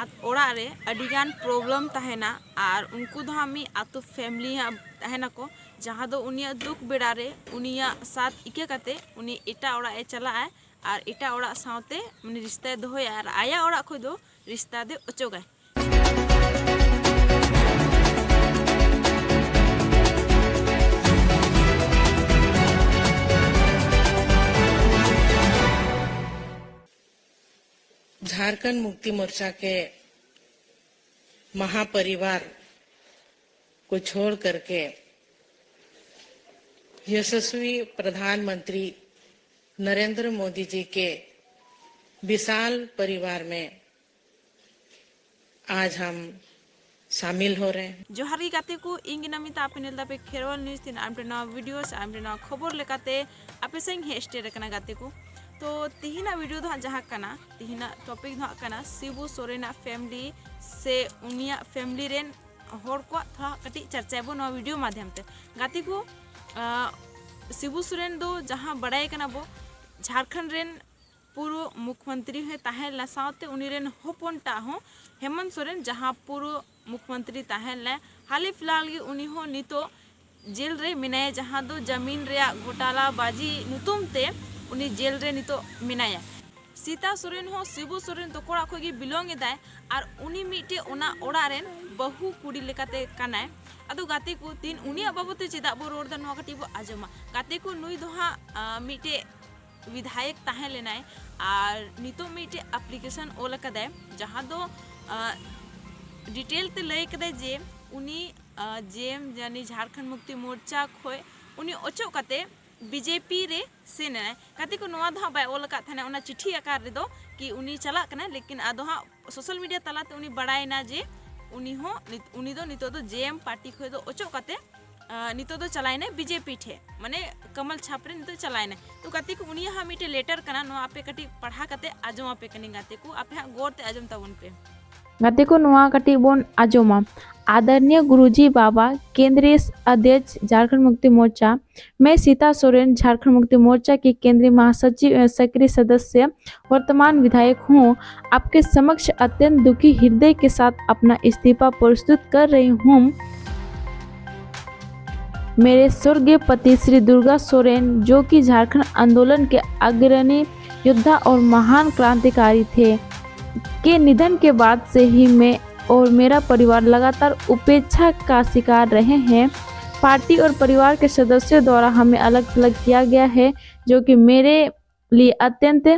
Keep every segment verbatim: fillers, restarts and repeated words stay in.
ᱟᱛ- ᱚᱲᱟᱜ ᱨᱮ ᱟᱹᱰᱤᱜᱟᱱ ᱯᱨᱚᱵᱞᱮᱢ ᱛᱟᱦᱮᱱᱟ, ᱟᱨ ᱩᱱᱠᱩ ᱫᱚ ᱦᱟᱸᱜ ᱢᱤᱫ ᱟᱛᱳ ᱯᱷᱮᱢᱞᱤ ᱦᱟᱸᱜ ᱛᱟᱦᱮᱱᱟᱠᱚ, ᱡᱟᱦᱟᱸ ᱫᱚ ᱩᱱᱤᱭᱟᱜ ᱫᱩᱠ ᱵᱮᱲᱟ ᱨᱮ ᱩᱱᱤᱭᱟᱜ ᱥᱟᱛᱷ ᱤᱠᱟᱹ ᱠᱟᱛᱮ ᱩᱱᱤ ᱮᱴᱟᱜ ᱚᱲᱟᱜ ᱮ ᱪᱟᱞᱟᱜᱼᱟᱭ, ᱟᱨ ᱮᱴᱟᱜ ᱚᱲᱟᱜ ᱥᱟᱶᱛᱮ ᱩᱱᱤ ᱨᱤᱥᱛᱟᱭ ᱫᱚᱦᱚᱭᱟ, ᱟᱨ ᱟᱭᱟᱜ ᱚᱲᱟᱜ ᱠᱷᱚᱱ ᱫᱚ ᱨᱤᱥᱛᱟ ᱫᱚᱭ ᱚᱪᱚᱜᱟᱭ᱾ झारखंड मुक्ति मोर्चा के महापरिवार को छोड़ करके यशस्वी प्रधानमंत्री नरेंद्र मोदी जी के विशाल परिवार में आज हम शामिल हो रहे हैं। ᱡᱚᱦᱟᱨ ᱜᱮ ᱜᱟᱛᱮ ᱠᱚ, ᱤᱧ ᱜᱮ ᱱᱟᱢᱤᱛᱟ, ᱟᱯᱮ ᱧᱮᱞ ᱫᱟᱯᱮ ᱠᱷᱮᱨᱣᱟᱞ ᱱᱤᱭᱩᱡᱽ᱾ ᱛᱤᱱᱟᱹᱜ ᱟᱢ ᱴᱷᱮᱱ ᱱᱚᱣᱟ ᱵᱷᱤᱰᱤᱭᱳ ᱥᱮ ᱟᱢ ᱴᱷᱮᱱ ᱱᱚᱣᱟ ᱠᱷᱚᱵᱚᱨ ᱞᱮᱠᱟᱛᱮ ᱟᱯᱮ ᱥᱮᱫ ᱤᱧ ᱦᱮᱡ ᱥᱮᱴᱮᱨ ᱟᱠᱟᱱᱟ ᱜᱟᱛᱮ ᱠᱚ᱾ ᱛᱚ ᱛᱤᱦᱤᱧᱟᱜ ᱵᱷᱤᱰᱤᱭᱳ ᱫᱚ ᱦᱟᱸᱜ ᱡᱟᱦᱟᱸ ᱠᱟᱱᱟ, ᱛᱤᱦᱤᱧᱟᱜ ᱴᱚᱯᱤᱠ ᱫᱚ ᱦᱟᱸᱜ ᱠᱟᱱᱟ ᱥᱤᱵᱩ ᱥᱚᱨᱮᱱᱟᱜ ᱯᱷᱮᱢᱞᱤ ᱥᱮ ᱩᱱᱤᱭᱟᱜ ᱯᱷᱮᱢᱞᱤ ᱨᱮᱱ ᱦᱚᱲ ᱠᱚᱣᱟᱜ ᱛᱷᱚᱲᱟ ᱠᱟᱹᱴᱤᱡ ᱪᱟᱨᱪᱟᱭ ᱵᱚ ᱱᱚᱣᱟ ᱵᱷᱤᱰᱤᱭᱳ ᱢᱟᱫᱽᱫᱷᱚᱢ ᱛᱮ᱾ ᱜᱟᱛᱮ ᱠᱚ, ᱟᱸ, ᱥᱤᱵᱩ ᱥᱚᱨᱮᱱ ᱫᱚ ᱡᱟᱦᱟᱸ ᱵᱟᱲᱟᱭ ᱠᱟᱱᱟ ᱵᱚ, ᱡᱷᱟᱲᱠᱷᱚᱸᱰ ᱨᱮᱱ ᱯᱩᱨᱩ ᱢᱩᱠᱷᱢᱚᱱᱛᱨᱤ ᱦᱚᱸᱭ ᱛᱟᱦᱮᱸ ᱞᱮᱱᱟ, ᱥᱟᱶᱛᱮ ᱩᱱᱤ ᱨᱮᱱ ᱦᱚᱯᱚᱱ ᱴᱟᱜ ᱦᱚᱸ ᱦᱮᱢᱚᱱᱛ ᱥᱚᱨᱮᱱ, ᱡᱟᱦᱟᱸ ᱯᱩᱨᱩ ᱢᱩᱠᱷᱢᱚᱱᱛᱨᱤ ᱛᱟᱦᱮᱸ ᱞᱮᱱᱟ, ᱦᱟᱞᱮ ᱯᱷᱤᱞᱦᱟᱞ ᱜᱮ ᱩᱱᱤ ᱦᱚᱸ ᱱᱤᱛᱚᱜ ᱡᱮᱞ ᱨᱮ ᱢᱮᱱᱟᱭᱟ, ᱡᱟᱦᱟᱸ ᱫᱚ ᱡᱟᱢᱤᱱ ᱨᱮᱭᱟᱜ ᱜᱷᱚᱴᱟᱞᱟ ᱵᱟᱡᱤ ᱧᱩᱛᱩᱢ ᱛᱮ ᱩᱱᱤ ᱡᱮᱞ ᱨᱮ ᱱᱤᱛᱚᱜ ᱢᱮᱱᱟᱭᱟ᱾ ᱥᱤᱛᱟ ᱥᱚᱨᱮᱱ ᱦᱚᱸ ᱥᱤᱵᱩ ᱥᱚᱨᱮᱱ ᱛᱟᱠᱚ ᱚᱲᱟᱜ ᱠᱷᱚᱱ ᱜᱮ ᱵᱤᱞᱚᱝ ᱮᱫᱟᱭ, ᱟᱨ ᱩᱱᱤ ᱢᱤᱫᱴᱮᱡ ᱚᱱᱟ ᱚᱲᱟᱜ ᱨᱮᱱ ᱵᱟᱹᱦᱩ ᱠᱩᱲᱤ ᱞᱮᱠᱟᱛᱮ ᱠᱟᱱᱟᱭ᱾ ᱟᱫᱚ ᱜᱟᱛᱮ ᱠᱚ, ᱛᱤᱱ ᱩᱱᱤᱭᱟᱜ ᱵᱟᱵᱚᱫ ᱛᱮ ᱪᱮᱫᱟᱜ ᱵᱚ ᱨᱚᱲ ᱮᱫᱟ, ᱱᱚᱣᱟ ᱠᱟᱹᱴᱤᱡ ᱵᱚ ᱟᱸᱡᱚᱢᱟ᱾ ᱜᱟᱛᱮ ᱠᱚ, ᱱᱩᱭ ᱫᱚ ᱦᱟᱸᱜ, ᱟᱸ, ᱢᱤᱫᱴᱮᱡ ᱵᱤᱫᱷᱟᱭᱚᱠ ᱛᱟᱦᱮᱸ ᱞᱮᱱᱟᱭ, ᱟᱨ ᱱᱤᱛᱚᱜ ᱢᱤᱫᱴᱮᱡ ᱟᱯᱞᱤᱠᱮᱥᱚᱱ ᱚᱞ ᱟᱠᱟᱫᱟᱭ, ᱡᱟᱦᱟᱸ ᱫᱚ, ᱟᱸ, ᱰᱤᱴᱮᱞ ᱛᱮ ᱞᱟᱹᱭ ᱠᱟᱫᱟᱭ ᱡᱮ ᱩᱱᱤ, ᱟᱸ, ᱡᱮᱢ ᱡᱟᱹᱱᱤ ᱡᱷᱟᱲᱠᱷᱚᱸᱰ ᱢᱩᱠᱛᱤ ᱢᱳᱨᱪᱟ ᱠᱷᱚᱡ ᱩᱱᱤ ᱚᱪᱚᱜ ᱠᱟᱛᱮ ᱵᱤᱡᱮᱯᱤ ᱨᱮ ᱥᱮᱱ ᱮᱱᱟᱭ᱾ ᱜᱟᱛᱮ ᱠᱚ, ᱱᱚᱣᱟ ᱫᱚ ᱦᱟᱸᱜ ᱵᱟᱭ ᱚᱞ ᱟᱠᱟᱫ ᱛᱟᱦᱮᱱᱟ ᱚᱱᱟ ᱪᱤᱴᱷᱤ ᱟᱠᱟᱨ ᱨᱮᱫᱚ ᱠᱤ ᱩᱱᱤ ᱪᱟᱞᱟᱜ ᱠᱟᱱᱟᱭ, ᱞᱮᱠᱤᱱ ᱟᱫᱚ ᱦᱟᱸᱜ ᱥᱳᱥᱟᱞ ᱢᱤᱰᱤᱭᱟ ᱛᱟᱞᱟᱛᱮ ᱩᱱᱤ ᱵᱟᱲᱟᱭᱮᱱᱟ ᱡᱮ ᱩᱱᱤ ᱦᱚᱸ ᱱᱤᱛ-, ᱩᱱᱤ ᱫᱚ ᱱᱤᱛᱚᱜ ᱫᱚ ᱡᱮ ᱮᱢ ᱯᱟᱨᱴᱤ ᱠᱷᱚᱱ ᱫᱚ ᱚᱪᱚᱜ ᱠᱟᱛᱮ, ᱟᱸ, ᱱᱤᱛᱚᱜ ᱫᱚ ᱪᱟᱞᱟᱣᱮᱱᱟᱭ ᱵᱤᱡᱮᱯᱤ ᱴᱷᱮᱡ, ᱢᱟᱱᱮ ᱠᱟᱢᱟᱞ ᱪᱷᱟᱯ ᱨᱮ ᱱᱤᱛᱚᱜ ᱪᱟᱞᱟᱣᱮᱱᱟᱭ᱾ ᱛᱚ ᱜᱟᱛᱮ ᱠᱚ, ᱩᱱᱤᱭᱟᱜ ᱦᱟᱸᱜ ᱢᱤᱫᱴᱮᱡ ᱞᱮᱴᱟᱨ ᱠᱟᱱᱟ, ᱱᱚᱣᱟ ᱟᱯᱮ ᱠᱟᱹᱴᱤᱡ ᱯᱟᱲᱦᱟᱣ ᱠᱟᱛᱮ ᱟᱸᱡᱚᱢ ᱟᱯᱮ ᱠᱟᱹᱱᱟᱹᱧ ᱜᱟᱛᱮ ᱠᱚ, ᱟᱯᱮ ᱦᱟᱸᱜ ᱜᱚᱨ ᱛᱮ ᱟᱸᱡᱚᱢ ᱛᱟᱵᱚᱱ ᱯᱮ᱾ ᱜᱟᱛᱮ ᱠᱚ, ᱱᱚᱣᱟ ᱠᱟᱹᱴᱤᱡ ᱵᱚᱱ ᱟᱸᱡᱚᱢᱟ᱾ आदरणीय गुरुजी बाबा, केंद्रीय अध्यक्ष झारखंड मुक्ति मोर्चा, मैं सीता सोरेन, झारखंड मुक्ति मोर्चा की केंद्रीय महासचिव एवं सक्रिय सदस्य, वर्तमान विधायक हूँ। आपके समक्ष अत्यंत दुखी हृदय के साथ अपना इस्तीफा प्रस्तुत कर रही हूँ। मेरे स्वर्गीय पति श्री दुर्गा सोरेन, जो कि झारखंड आंदोलन के अग्रणी योद्धा और महान क्रांतिकारी थे, के निधन के बाद से ही मैं और मेरा परिवार लगातार उपेक्षा का शिकार रहे हैं। पार्टी और परिवार के सदस्यों द्वारा हमें अलग थलग किया गया है, जो कि मेरे लिए अत्यंत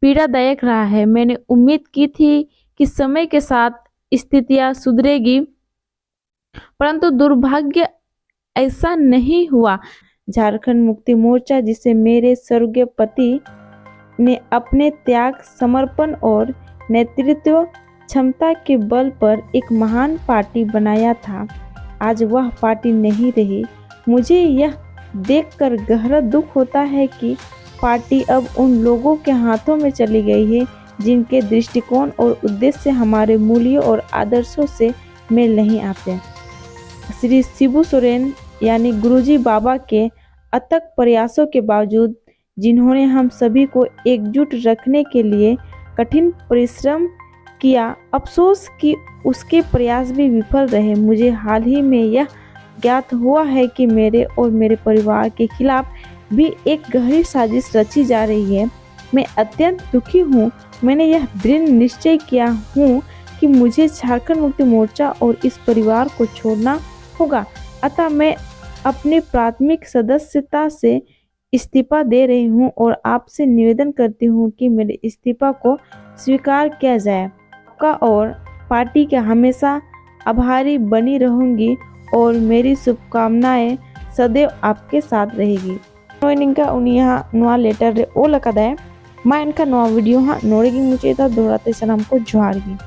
पीड़ादायक रहा है। मैंने उम्मीद की थी कि समय के साथ स्थितियां सुधरेगी, परंतु दुर्भाग्य ऐसा नहीं हुआ। झारखंड मुक्ति मोर्चा, जिसे मेरे स्वर्गीय पति ने अपने त्याग, समर्पण और नेतृत्व क्षमता के बल पर एक महान पार्टी बनाया था, आज वह पार्टी नहीं रही। मुझे यह देखकर गहरा दुख होता है कि पार्टी अब उन लोगों के हाथों में चली गई है, जिनके दृष्टिकोण और उद्देश्य हमारे मूल्यों और आदर्शों से मेल नहीं आते। श्री शिबू सोरेन यानी गुरुजी बाबा के अथक प्रयासों के बावजूद, जिन्होंने हम सभी को एकजुट रखने के लिए कठिन परिश्रम किया, अफसोस कि उसके प्रयास भी विफल रहे। मुझे हाल ही में यह ज्ञात हुआ है कि मेरे और मेरे परिवार के खिलाफ भी एक गहरी साजिश रची जा रही है। मैं अत्यंत दुखी हूँ। मैंने यह दृढ़ निश्चय किया हूँ कि मुझे झारखंड मुक्ति मोर्चा और इस परिवार को छोड़ना होगा। अतः मैं अपनी प्राथमिक सदस्यता से इस्तीफा दे रही हूँ और आपसे निवेदन करती हूँ कि मेरे इस्तीफा को स्वीकार किया जाए। आपका और पार्टी का हमेशा आभारी बनी रहूँगी और मेरी शुभकामनाएं सदैव आपके साथ रहेगी। ᱱᱚᱜᱼᱚᱭ ᱱᱤᱝᱠᱟ ᱩᱱᱤᱭᱟᱜ ᱱᱚᱣᱟ ᱞᱮᱴᱟᱨ ᱨᱮ ᱚᱞ ᱟᱠᱟᱫᱟᱭ᱾ ᱢᱟ ᱮᱱᱠᱷᱟᱱ ᱱᱚᱣᱟ ᱵᱷᱤᱰᱤᱭᱳ ᱦᱟᱸᱜ ᱱᱚᱰᱮ ᱜᱤᱧ ᱢᱩᱪᱟᱹᱫ ᱮᱫᱟ᱾ ᱫᱚᱦᱲᱟ ᱛᱮ ᱥᱟᱱᱟᱢ ᱠᱚ ᱡᱚᱦᱟᱨ ᱜᱮ᱾